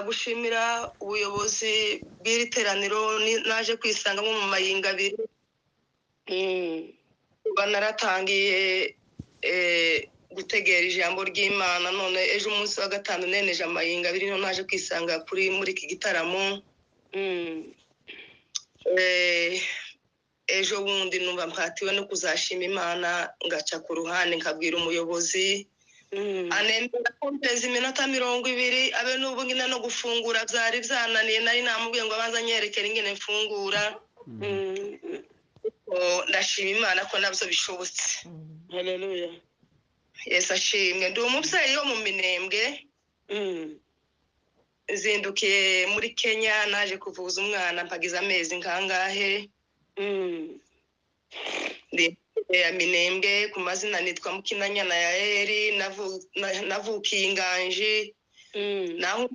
Gushimira ubuyobozi bw'iri teraniro. Naje kwisangamo mu mayinga abiri. Kuba naratangiye gutegera ijambo ry'Imana, none ejo umunsi wa gatanu neneje amayinga abiri, niho naje kwisanga kuri muri iki gitaramo. Ejo bundi numva mpatiwe no kuzashima Imana, ngaca ku ruhande nkabwira umuyobozi, anemera kumpeza iminota 20, abe n'ubu nyine no gufungura byari byananiye. Nari namubwiye ngo abanze anyerekere ingene mfungura. Ndashima Imana ko nabyo bishobotse. Haleluya. Yesu ashimwe. Ndi umubyeyi wo mu Minembwe. Nzindukiye muri Kenya, naje kuvuza umwana, mpagize amezi nkangahe. Ndi ya Minembwe, ku mazina nitwa Mukinanyana ya Eri, navukiye Inganji, naho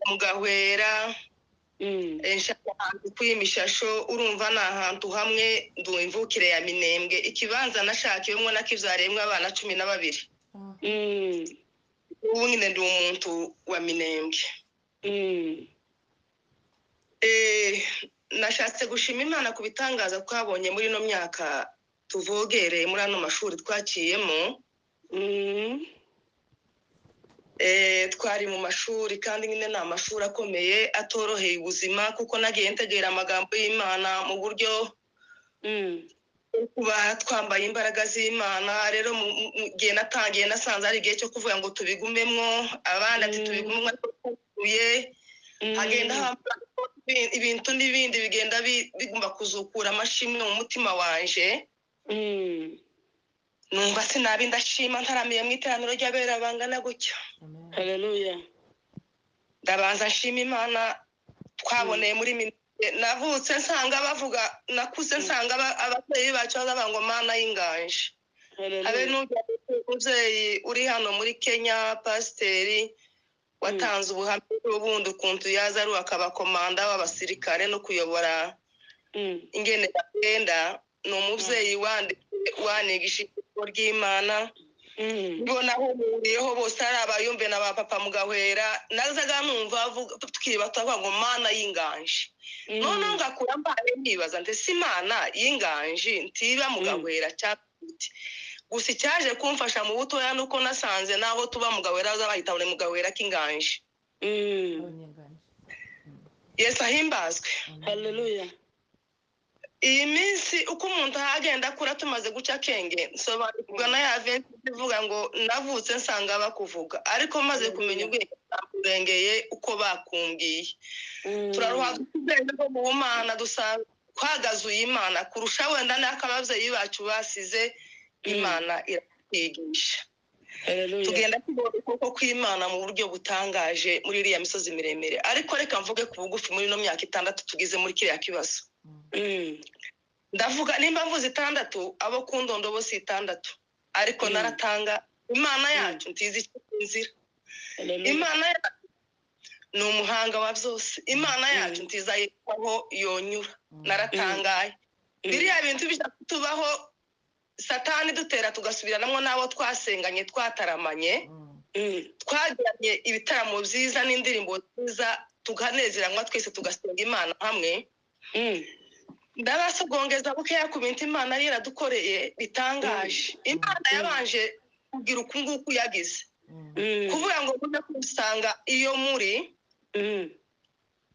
mu Gahwera. Nshaka ahantu kw'imishasho, urumva ni ahantu hamwe. Ndi imvukire ya Minembwe. Ikibanza nashakiwemwo nakivyariyemwo abana 12. Ubu nyine ndi umuntu wa Minembwe. Nashatse gushima Imana ku bitangaza twabonye muri ino myaka tuvogereye muri ano mashuri twaciyemo. Twari mu mashuri, kandi nyine ni amashuri akomeye atoroheye ubuzima, kuko nagiye ntegera amagambo y'Imana mu buryo kuba twambaye imbaraga z'Imana. Rero mu gihe natangiye, nasanze ari igihe cyo kuvuga ngo tubigumemwo, abandi ati tubigumemwo, ariko tuye hagenda hamba ibintu n'ibindi bigenda bigomba kuzukura amashimwe mu mutima wanje. Numva sinabi ndashima ntaramiye mu iteraniro ry'abera bangana gutya. Haleluya. Ndabanza nshima Imana twaboneye muri navutse nsanga bavuga, nakuze nsanga ababyeyi bacu bavuga ngo Mana y'Inganje. Habe Haleluya. n'umubyeyi uri hano muri Kenya, pasiteri watanze ubuhamya bw'ubundi ukuntu yaza ari akabakomanda w'abasirikare no kuyobora ingene bagenda, ni umubyeyi wanigisha ijambo ry'Imana. Mbona aho muhuriyeho bose ari abayumbe na ba papa mugahwera, nazaga numva tukiri bato bavuga ngo Mana y'Inganje. Noneho ngakura mbaye nibaza ndetse Imana y'Inganje ntiba mugahwera cyangwa gute? Gusa icyaje kumfasha mu butoya nuko nasanze naho tuba mugahwera baza bahita ngo ni mugahwera k'Inganje. Yesu ahimbazwe. Haleluya. Iyi minsi uko umuntu agenda akura, tumaze guca akenge, nsobanukirwa na ya venti ivuga ngo navutse nsanga bakuvuga, ariko maze kumenya ubwenge burengeye uko bakumbwiye. Turaruha ubwenge bwo mu Mana, dusanga twagazuye Imana kurusha wenda n'akababyeyi bacu basize. Imana iratwigisha. Haleluya. Tugenda tubona ukuboko kw'Imana mu buryo butangaje muri iriya misozi miremire. Ariko reka mvuge ku bugufi muri ino myaka 6 tugize muri kiriya kibazo. Ndavuga nimba mvuze 6, abo ku ndondo bo si 6, ariko naratanga Imana yacu ntizi icyo inzira. Haleluya. Imana yacu ni umuhanga wa byose. Imana yacu ntizayitaho yonyura. Naratangaye. Biriya bintu bijya kutubaho, Satani dutera tugasubiranamo n'abo twasenganye, twataramanye, twagiranye ibitaramo byiza n'indirimbo nziza, tukanezeranwa twese, tugasenga Imana hamwe. Ndabasogongeza bukeya ku bintu Imana yari yaradukoreye bitangaje. Imana yabanje kugira uku nguku yagize, kuvuga ngo mujye kusanga iyo muri,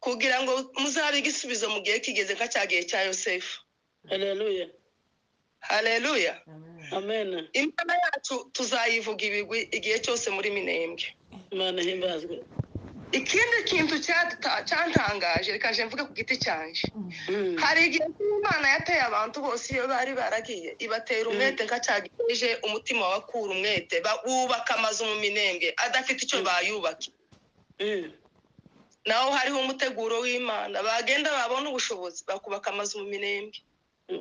kugira ngo muzabe igisubizo mu gihe kigeze, nka cya gihe cya Yosefu. Haleluya. Haleluya. Amen. Imana yacu tuzayivuga ibigwi igihe cyose muri Minembwe. Imana ihimbazwe. Ikindi kintu cyantangaje, reka nje mvuge ku giti cyanje. Hari igihe Imana yateye abantu bose iyo bari baragiye, ibatera umwete nka cya gihe umutima wakura umwete, bubaka amazu mu Minembwe adafite icyo bayubaka. Naho hariho umuteguro w'Imana, bagenda babona ubushobozi bakubaka amazu mu Minembwe.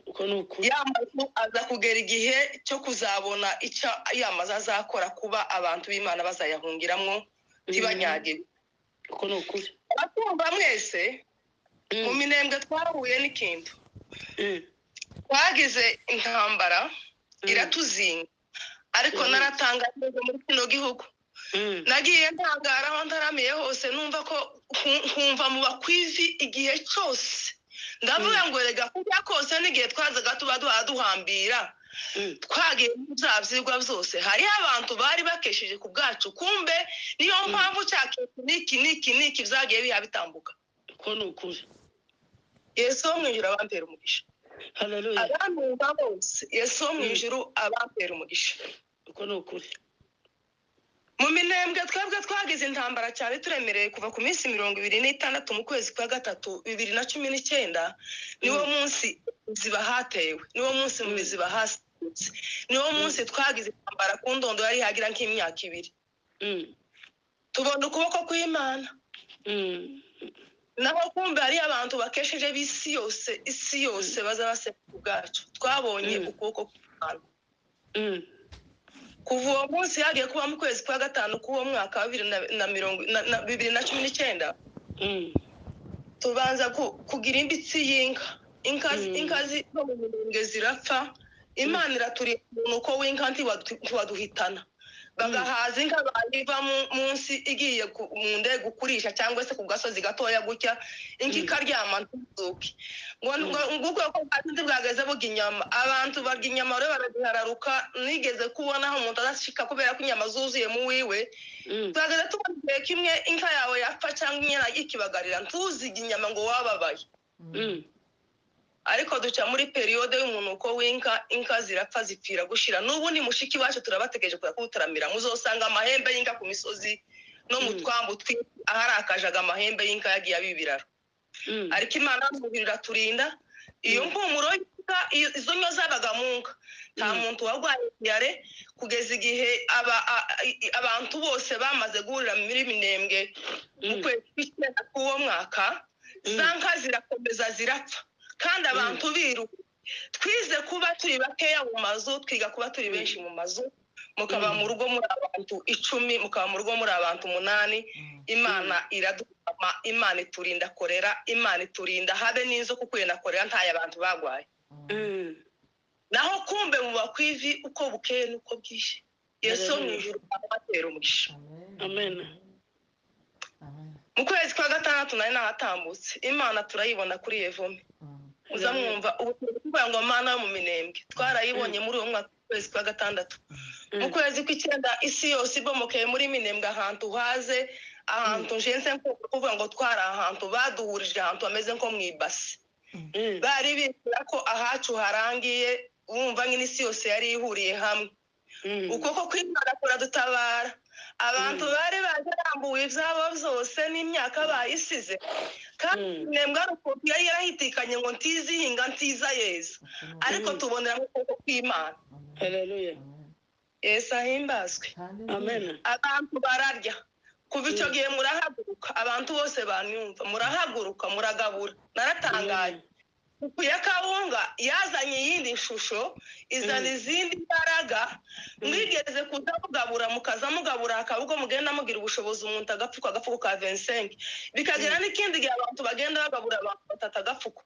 Uko ni ukuri. Ya mazu aza kugera igihe cyo kuzabona icyo ya mazu azakora, kuba abantu b'Imana bazayahungiramwo ntibanyagirwe. Uko ni ukuri. Abatumva mwese, mu Minembwe twarahuye n'ikintu. Twagize intambara iratuzinga, ariko naratanga neza muri kino gihugu. Nagiye ntangara aho ntaramiye hose, numva ko nkumva mu bakwivi igihe cyose. Ndavuga ngo erega kurya kose n'igihe twazaga tuba duhambira, twagiye mu bya byigwa byose, hariho abantu bari bakesheje ku bwacu. Kumbe niyo mpamvu cya kintu n'iki n'iki n'iki byagiye biha bitambuka. Uko ni ukuri. Yesu wo mu ijuru abampera umugisha. Haleluya. Abantumva bose, Yesu wo mu ijuru abampera umugisha. Uko ni ukuri. Mu Minembwe twebwe twagize intambara cyane turemereye kuva ku minsi 26 mu kwezi kwa gatatu 2019. Niwo munsi ziba hatewe, niwo munsi mu biziba hasidutse, niwo munsi twagize intambara ku ndondo yari hagira nk'imyaka 2. Tubona ukuboko kw'Imana. Naho kumbe hariyo abantu bakesheje b'isi yose, isi yose baza baseka ku bwacu. Twabonye ukuboko kw'Imana. Kuva uwo munsi hagiye kuba mu kwezi kwa gatanu k'uwo mwaka wa 2019, tubanza kugira imbitsi y'inka. Inka inka zo mu Minembwe zirapfa. Imana iraturinda umunuko w'inka ntiwaduhitana. Bagahaza inka bayiva munsi igiye mu ndege kurisha cyangwa se ku gasozi gatoya gutya, inka ikaryama ntuzuke. Ngo ngo ubwoko bwa bwageze burya inyama, abantu barya inyama rero barazihararuka. Nigeze kubona aho umuntu adashika kubera ko inyama zuzuye mu wiwe. Twageze tubona igihe kimwe inka yawe yapfa cyangwa inyana ikibagarira, ntuzige inyama ngo wababaye. Ariko duca muri periyode y'umunuko w'inka, inka zirapfa zipfira gushira. N'ubu ni mushiki wacu turabategereje kuza kuwutaramira. Muzosanga amahembe y'inka ku misozi no mu twambu ahari akajaga, amahembe y'inka yagiye aba ibiraro. Ariko Imana y'umubiri iraturinda iyo mpumuro y'inka, izo nyo zabaga mu nka. Nta muntu warwaye diyare kugeza igihe abantu bose bamaze guhurira muri Minembwe mu kwezi kw'icyenda k'uwo mwaka. Za nka zirakomeza zirapfa kandi abantu biruka. Twize kuba turi bakeya mu mazu, twiga kuba turi benshi mu mazu. Mukaba mu rugo muri abantu 10, mukaba mu rugo muri abantu 8. Imana iraduhama, Imana iturinda korera, Imana iturinda habe n'inzoka ukuye na korera ntayo abantu bagwaye. Naho kumbe mu bakwivi uko bukeye n'uko bwije, Yesu wo mu ijuru abatera umugisha. Amen. Mu kwezi kwa gatandatu nari nahatambutse, Imana turayibona kuri Evome. Muza mwumva ubu tuvuga ngo Mana yo mu Minembwe twarayibonye muri uwo mwaka kwezi kwa gatandatu. Mu kwezi kw'icyenda isi yose ibomokeye muri Minembwe, ahantu haze ahantu njense nko kuvuga ngo twari ahantu baduhurije, ahantu hameze nko mu ibasi. Bari bizera ko ahacu harangiye, wumva nk'isi yose yari ihuriye hamwe. Ukuboko kw'Imana kuradutabara. Abantu bari barambuwe ibyabo byose n'imyaka bayisize, kandi Minembwe ari ukuntu yari yarahitikanye ngo ntizihinga ntiza yeza, ariko tubonera mu kuboko kw'Imana. Haleluya. Yesu ahimbazwe. Amen. Abantu bararya. Kuva icyo gihe murahaguruka, abantu bose banyumva murahaguruka, muragabura. Naratangaye. Ifu ya kawunga yazanye iyindi shusho, izana izindi mbaraga. Mwigeze kuza mugabura, mukaza mugabura, hakaba ubwo mugenda mugira ubushobozi umuntu agapfuko agafuko ka 25, bikagera n'ikindi gihe abantu bagenda bagabura abantu batatu agafuko.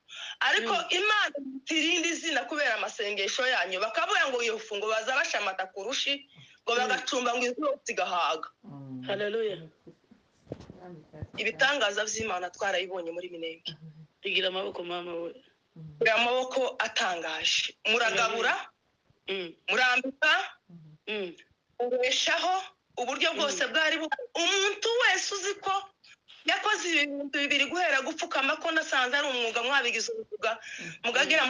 Ariko Imana irindi zina kubera amasengesho yanyu, bakavuga ngo iyo fungo baza bashamata ku rushi ngo bagacumba ngo izuba zigahaga. Haleluya. Ibitangaza by'Imana twarayibonye muri Minembwe. Igira amaboko mama we. Amaboko atangaje. Muragabura, murambika, ubeshaho uburyo bwose bwari umuntu wese uzi ko yakoze ibintu bibiri guhera gupfukama ko nasanze ari umwuga mwabigize umwuga, mugagira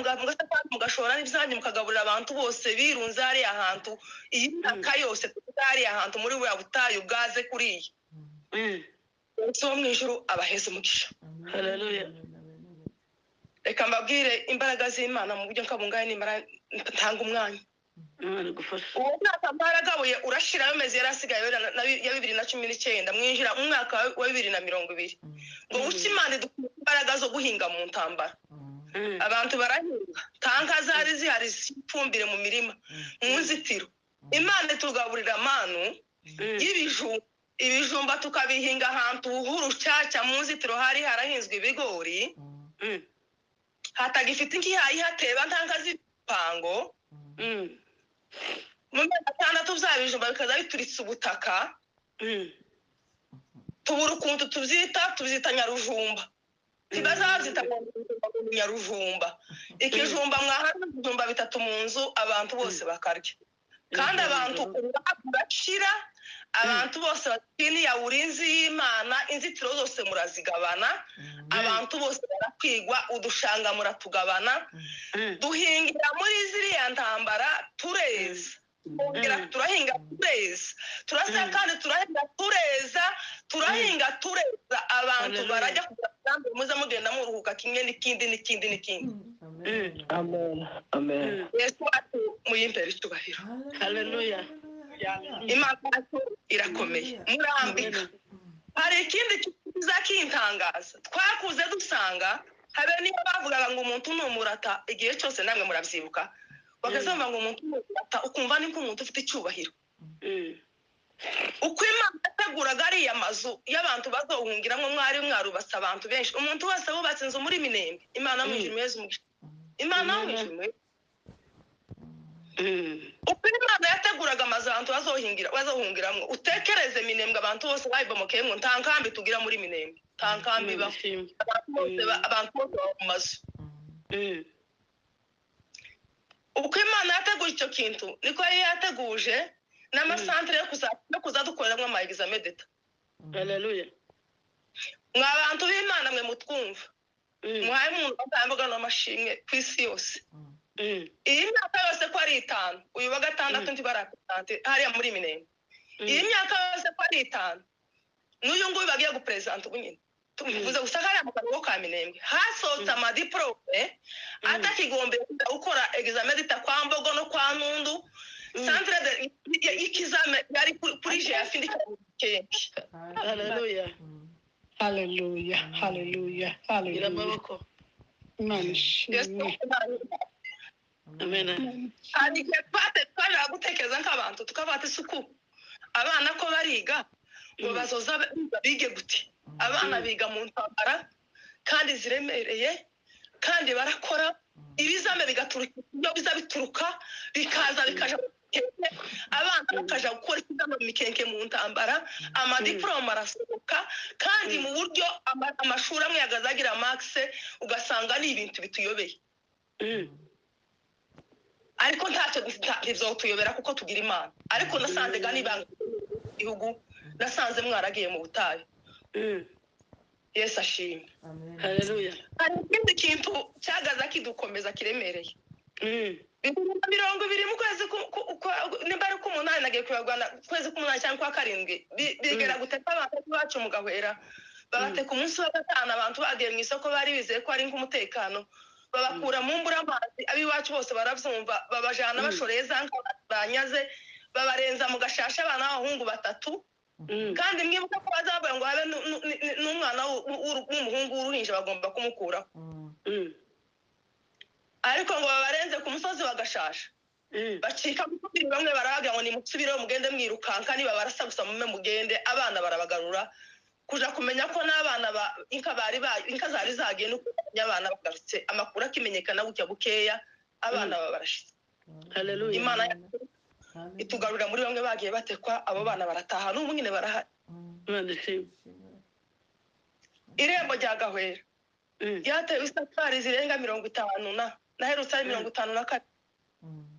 mugashora n'ibyanyu mukagaburira abantu bose birunze hariya hantu iyi myaka yose hariya hantu muri buriya butayu bwaze kuriya. Yesu wo mu ijuru abaheze umugisha. Haleluya. Reka mbabwire imbaraga z'Imana mu buryo nkabungaye nimara ntanga umwanya. Uwo mwaka mwaragabuye urashira amezi yari asigaye ya 2019, mwinjira mu mwaka wa 2020. Ngo buce Imana idukura imbaraga zo guhinga mu ntambara. Abantu barahinga, tanka zari zihari ifumbire mu mirima, mu nzitiro. Imana itugaburira amanu y'ibijumba, ibijumba tukabihinga ahantu h'urucaca mu nzitiro hari harahinzwe ibigori. Hatagifite inkihayi hateba ntanka z'ipango. Mu mezi atandatu bya bijumba bikaza bituritse ubutaka. Tubura ukuntu tubyita nyarujumba. Ntibazabyita nyarujumba. Ikijumba mwahari ibijumba 3 mu nzu abantu bose bakarya. Kandi abantu urashira, abantu bose batiniya urinzi y'Imana, inzitiro zose murazigabana, abantu bose barakwigwa, udushanga muratugabana. Duhingira muri ziriya ntambara tureza. Turahinga tureza, turasa kandi turahinga tureza, turahinga tureza. Abantu barajya kugira muze mugenda muruhuka kimwe n'ikindi n'ikindi n'ikindi. Amen. Amen. Yesu wacu muyimpere icyubahiro. Haleluya. Imana yacu irakomeye. Murambika. Hari ikindi kiza kintangaza. Twakuze dusanga habe niyo bavugaga ngo umuntu ni umurata igihe cyose, namwe murabyibuka. Bakazumva ngo umuntu ni umurata, ukumva ni nk'umuntu ufite icyubahiro. Uko Imana yateguraga ariya mazu y'abantu bazohungiramo, mwari mwarubatse abantu benshi. Umuntu wese wubatse inzu muri Minembwe, Imana mu ijuru imeze umugisha. Imana mu ijuru. Uko Imana yateguraga amazu abantu bazohungiramo, utekereze Minembwe abantu bose bayibomokeyemo, nta nkambi tugira muri Minembwe, nta nkambi ibaho. Abantu bose baba mu mazu. Uko Imana yateguje icyo kintu niko yari yateguje n'amasantere yo kuza dukoreramo ama examen d'etat. Haleluya. Mwa bantu b'Imana mwe mutwumva, muhaye umuntu batambuga n'amashimwe ku isi yose. Iyi myaka yose ko ari 5, uyu wa gatandatu ntibarapresente hariya muri Minembwe. Iyi myaka yose ko ari 5, n'uyu nguyu bagiye gupresenta ubu nyine. Tuvuze gusa hariya mu karere ka Minembwe hasohotse amadiplome atakigombe gukora examen d'etat kwa Mbogo no kwa Ntundu. Centre de y'ikizame yari kuri GF ndi kenshi. Haleluya. Haleluya. Haleluya. Gira Haleluya. amaboko. Imana ishimwe. Amen. Hari igihe twajyaga gutekereza nk'abantu tukabata isuku, abana ko bariga ngo bazoza bige gute? Abana biga mu ntambara kandi ziremereye, kandi barakora ibizame bigaturuka iyo biza bituruka bikaza bikaja, abana bakaja gukora ikizame mu mikenke mu ntambara, amadiplome arasohoka kandi mu buryo amashuri amwe yagazagira max, ugasanga ni ibintu bituyobeye. Ariko ntacyo ntibizotuyobera kuko tugira Imana. Ariko nasanze gani ibanga igihugu, nasanze mwaragiye mu butayu. Yesu ashimwe. Haleluya. Hari ikindi kintu cyagaza kidukomeza kiremereye. 2020 mu kwezi nimba ari k'umunani, nagiye kuyagwana kwezi k'umunani cyangwa kwa 7, bigera guteka abantu bacu mu Gahwera. Babateka umunsi wa gatanu, abantu bagiye mu isoko bari bizeye ko ari nk'umutekano, babakura mu mbura amazi, abiwacu bose barabyumva, babajana bashoreye za nka banyaze, babarenza mu gashasha abana b'abahungu 3. Kandi mwibuka ko bazavuga ngo habe n'umwana w'umuhungu w'uruhinja bagomba kumukuraho. Ariko ngo babarenze ku musozi wa Gashasha, bacika kuri bamwe barabaga ngo nimusubireho mugende mwirukanka, niba barasa gusa mume mugende. Abana barabagarura kuja kumenya ko n'abana ba inka bari ba inka zari zagiye no kumenya abana bagarutse, amakuru akimenyekana bucya bukeya, abana babarashize. Haleluya. Imana itugarurira muri bamwe bagiye batekwa, abo bana barataha n'ubu nyine barahari. Imana ishimwe. Irembo rya Gahwera ryatewe isafari zirenga 50 na naherutse ari 54.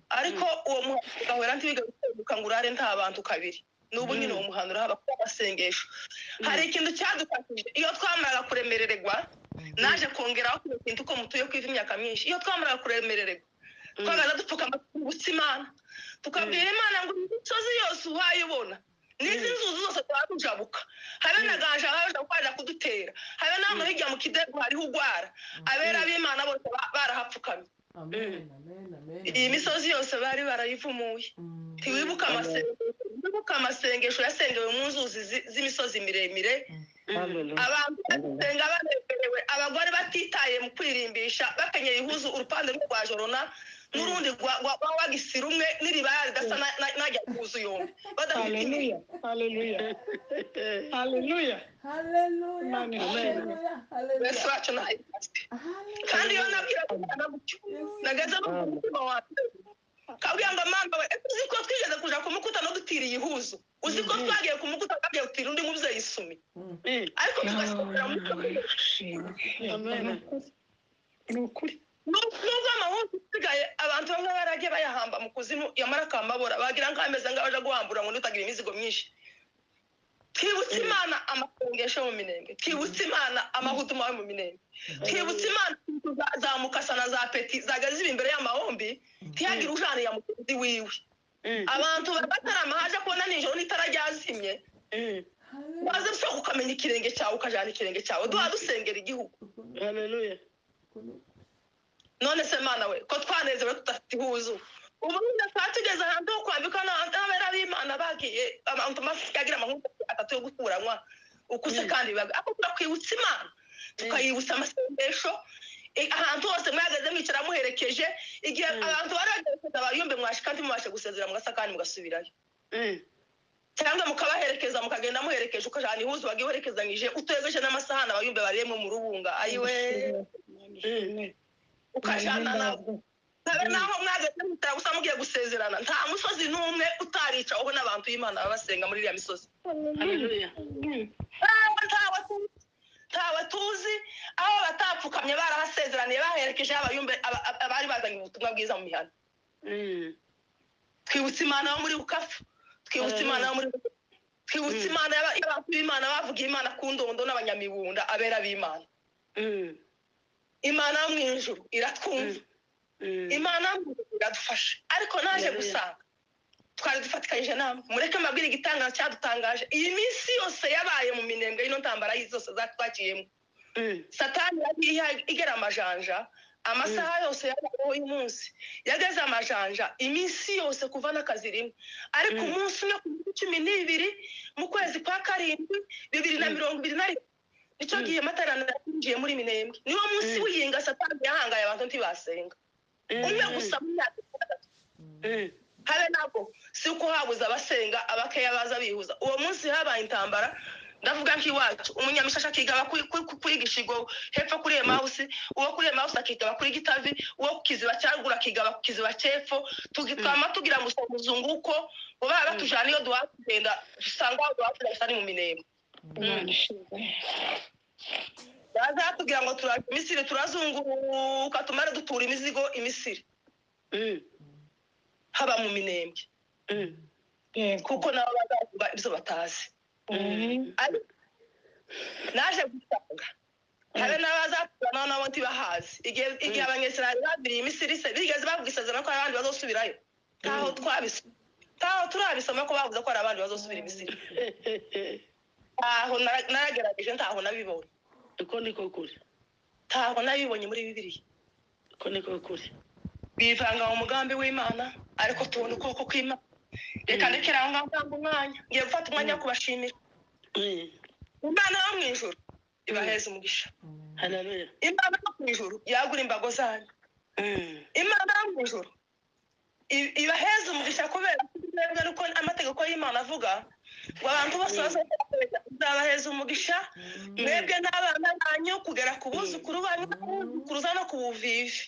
Ariko uwo muhango Gahwera ntibiga guteguka ngo urare nta bantu kabiri. N'ubu nyine uwo muhango urahaba kuko amasengesho. Hari ikintu cyadufashije iyo twamaraga kuremerererwa, naje kongeraho kino kintu ko mutuye kwiva imyaka myinshi. Iyo twamaraga kuremerererwa, twagaza dupfukama twibutsa Imana, tukabwira Imana ngo imisozi yose uhayibona, n'izi nzuzi zose twarujabuka, habe na ganja baje kwaza kudutera, habe n'ahantu hirya mu kidego hariho ugwara, abera b'Imana bose barahapfukamye. Iyi misozi yose bari barayivumuye. Ntiwibuka amasengesho yasengewe mu nzuzi z'imisozi miremire. Abantu basenga banezerewe, abagore batitaye mu kwirimbisha, bakenyeye ihuzu urupande rwa jorona n'urundi rwa wagisi rumwe n'iribaya ridasa najya kuzu yombi. Haleluya. Haleluya. Haleluya. Haleluya. Yesu wacu nahimbaze. Kandi iyo nabwira Imana gutyo, nagaza no mu mutima wanjye. Kabwira ngo mama we, uzi ko twigeze kuja kumukuta no dutiriye ihuzu, uzi ko twagiye kumukuta twagiye gutira undi mubyeyi isumi, ariko tugasubira mu Amen. Ni ukuri. Nubwo amahuzu asigaye abantu bamwe baragiye bayahamba mu kuzimu, yamara akamabora bagira ngo ameze nk'abaje guhambura ngo ntutagira imizigo myinshi. Twibutse Imana amasengesho mu Minembwe, twibutse Imana amahutuma yo mu Minembwe, twibutse Imana za mukasa na za peti zageze ziba imbere y'amahombi, ntihagire ujanira mugenzi wiwe. Abantu bagatarama haje kubona nijoro n'itara ryazimye, waze usohoka ukamenya ikirenge cyawe, ukajana ikirenge cyawe. Duha dusengera igihugu. Haleluya. None se Mana we, ko twanezerewe tudafite ihuzu, ubu nyine twari tugeze ahantu ho kwambikwa n'abera b'Imana bagiye abantu yagira amahuzu atatu yo gukuranywa ukuse, kandi bibaga ariko turakwibutsa Imana, tukayibutsa amasengesho ahantu hose mwahagaze mwicara muherekeje. Igihe abantu bari bagiye abayumbe mwashika ntimubashe gusezera mugasa kandi mugasubirayo, cyangwa mukabaherekeza mukagenda muherekeje, ukajana ihuzu wagiye uherekezanyije utegeje n'amasahani abayumbe bariyemo mu rubunga, ayiwe, ukajana nabo naho mwageze mutara gusa mugiye gusezerana. Nta musozi n'umwe utaricaweho n'abantu b'Imana baba basenga muri iriya misozi. Haleluya. Ntawe tuzi aho batapfukamye barahasezeraniye baherekeje abayumbe abari bazanye ubutumwa bwiza mu mihanda. Twibutse Imana yo muri Bukavu, twibutse Imana yo muri, twibutse Imana y'abantu b'Imana bavugiye Imana ku ndondo n'abanyamibunda, abera b'Imana. Imana yo mu ijuru iratwumva, Imana yo mu ijuru iradufasha. Ariko naje gusanga twari dufatikanyije namwe, mureke mbabwire igitangazo cyadutangaje. Iyi minsi yose yabaye mu Minembwe, ino ntambara zose zatwakiyemo, Satani yagiye igera amajanja amasaha yose yabayeho y'umunsi, yageze amajanja iminsi yose kuva n'akazi rimwe. Ariko umunsi umwe ku 12 mu kwezi kwa 7 2021, nicyo gihe materaniro yinjiye muri Minembwe. Niwo munsi w'iyinga Satani yahangaye abantu ntibasenga umwe gusa mu myaka 6. Habe nabwo si uko habuze abasenga, abakeya baza bihuza. Uwo munsi habaye intambara, ndavuga nk'iwacu umunyamishasha akigaba kuri Gishigo hepfo kuri Emausi, uwo kuri Emausi akigaba kuri Gitavi, uwo ku Kiziba cya ruguru akigaba ku Kiziba cy'epfo. Tugitwama tugira ngo muzunguko ngo baba batujana iyo duha kugenda, dusanga aho duha kugenda ni mu Minembwe. Baza tugira ngo turaje Misiri, turazunguruka tumare dutura imizigo i Misiri, haba mu Minembwe, kuko nabo bazavuga ibyo batazi. Naje gusanga habe n'abazatura nabo ntibahazi. Igihe Abanyesirayeli babiriye Imisiri se bigeze bavuga isezerano ko hari abandi bazosubirayo? Ntaho twabisoma, ntaho turabisoma ko bavuze ko hari abandi bazosubira i Misiri. Ntaho naragerageje, ntaho nabibonye. Uko niko kuri. Ntaho nabibonye muri Bibiliya. Uko niko kuri. Bivanga mu mugambi w'Imana, ariko tubona ukuboko kw'Imana. Reka ndekere aho ngaho ntanga umwanya, ngiye gufata umwanya wo kubashimira. Imana yo mu ijuru ibaheze umugisha. Haleluya. Imana yo mu ijuru yagura imbago zanyu. Imana yo mu ijuru ibaheze umugisha, kubera mwebwe nuko amategeko y'Imana avuga ngo abantu bose bazabaheza umugisha, mwebwe n'abana banyu kugera ku buzukuru banyu n'abuzukuruza no ku buvivi.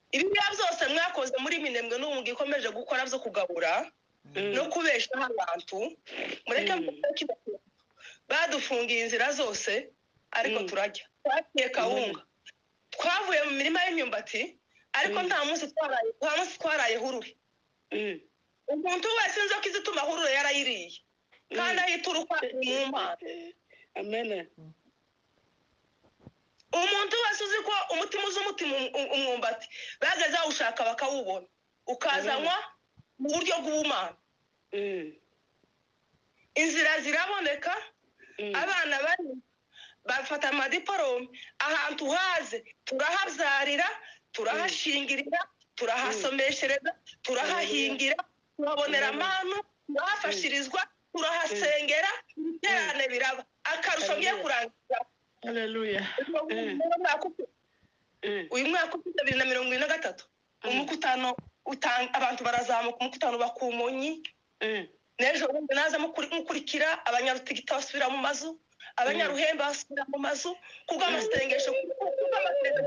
Ibiya byose mwakoze muri Minembwe n'ubu mugikomeje gukora byo kugabura no kubeshaho abantu, mureke badufungiye inzira zose, ariko turajya. Twakiye kawunga, twavuye mu mirima y'imyumbati, ariko nta munsi twaraye, nta munsi twaraye hurure. Umuntu wese inzoka izituma hurure yarayiriye, kandi aho ituruka ni mu Mana. Amen. Umuntu wese uzi ko umutima uzi umutima umwumbati bageze bawushaka bakawubona, ukazanwa mu buryo bw'ubumana. Inzira ziraboneka, abana bari bafata amadiporome, ahantu haze turahabyarira, turahashingirira, turahasomeshereza, turahahingira, tuhabonera amanu, turahafashirizwa, turahasengera, ibiterane biraba. Akarusho ngiye kurangiza. Haleluya. Uyu mwaka ushize 2023, umukutano abantu barazamuka umukutano bakumonyi, n'ejo bundi naza mukurikira abanyarutigita basubira mu mazu, abanyaruhembe basubira mu mazu kubw'amasengesho, kubw'amasengesho.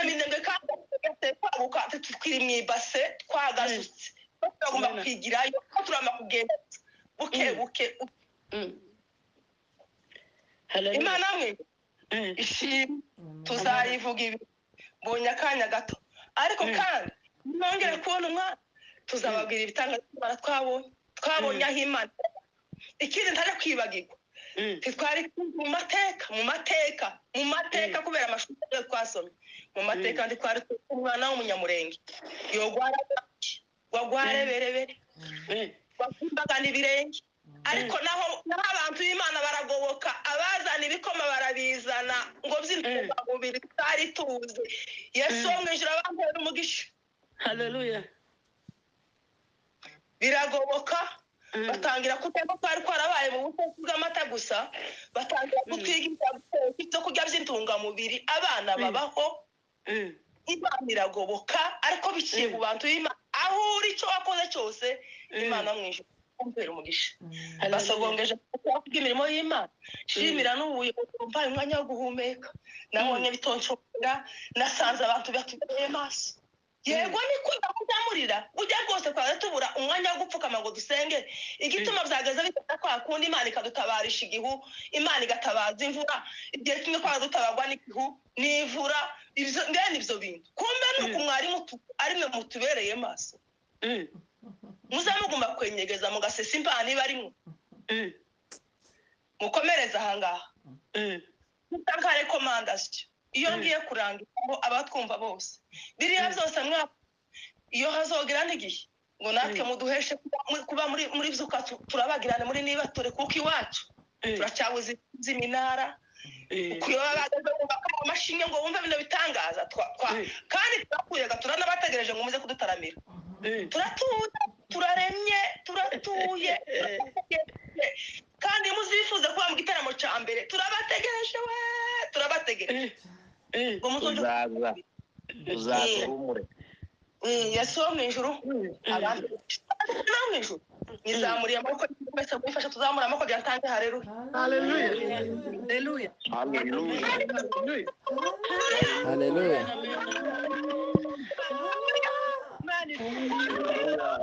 Abanyaminembwe kandi kwaguka tukiri mu ibase twagasutse, turagomba kwigirayo, turagomba kugenda buke buke. Imana mwe ishimwe, tuzayivuga ibi mbonye akanya gato, ariko kandi nongere kubona umwana tuzababwira ibitangaza twabonye, twabonye aho Imana. Ikindi ntajya kwibagirwa, twari mu mateka, mu mateka, mu mateka, kubera amashuri twasomye mu mateka, twari umwana w'umunyamurenge yogwara wagware berebere wakumbagana ibirenge, ariko naho abantu b'Imana baragoboka, abazana ibikoma barabizana ngo by'intungamubiri tutari tuzi. Yesu wo mu ijuru abampera umugisha. Haleluya. Biragoboka, batangira kutega twari twarabaye mu butegetsi bw'amata gusa, batangira kutwigisha ibyo kurya by'intungamubiri, abana babaho. Imana iragoboka, ariko biciye mu bantu b'Imana. Aho uri icyo wakoze cyose, Imana mu ijuru kumpera umugisha. Basogongeje kubw'imirimo y'Imana, shimira n'ubuyobozi bumpaye umwanya wo guhumeka. Nabonye bitonshobora, nasanze abantu batubereye maso. Yego niko ndamurira ujya rwose twari tubura umwanya wo gupfukama ngo dusenge. Igituma byageze bigenda kwa kundi, Imana ikadutabarisha igihu, Imana igatabaza imvura. Igihe kimwe twari dutabarwa n'igihu n'imvura, ngene ibyo bintu. Kumbe nuko mwarimu ari mwe mutubereye maso, muzamugomba kwenyegeza mugasesa impano iba arimwe, mukomereze ahangaha. Nka rekomandasiyo iyo ngiye kurangira abatwumva bose, biriya byose mwa iyo hazogera n'igihe ngo natwe muduheshe kuba muri byuka turabagirane muri niba ture, kuko iwacu turacyabuze iminara kuyoba amashinge ngo wumve bino bitangaza. Kandi turakuyaga, turanabategereje ngo muze kudutaramira. Turatuye, turaremye, turatuye, kandi muzifuza kuba mu gitaramo cya mbere. Turabategereje we, turabategereje. Uzaza, uzaza humure. Yesu wo mu ijuru, abantu mu ijuru nizamuriye amaboko mwese mwifasha tuzamura amaboko kugira ntange. Haleluya. Haleluya. Haleluya. Haleluya. Haleluya. Haleluya.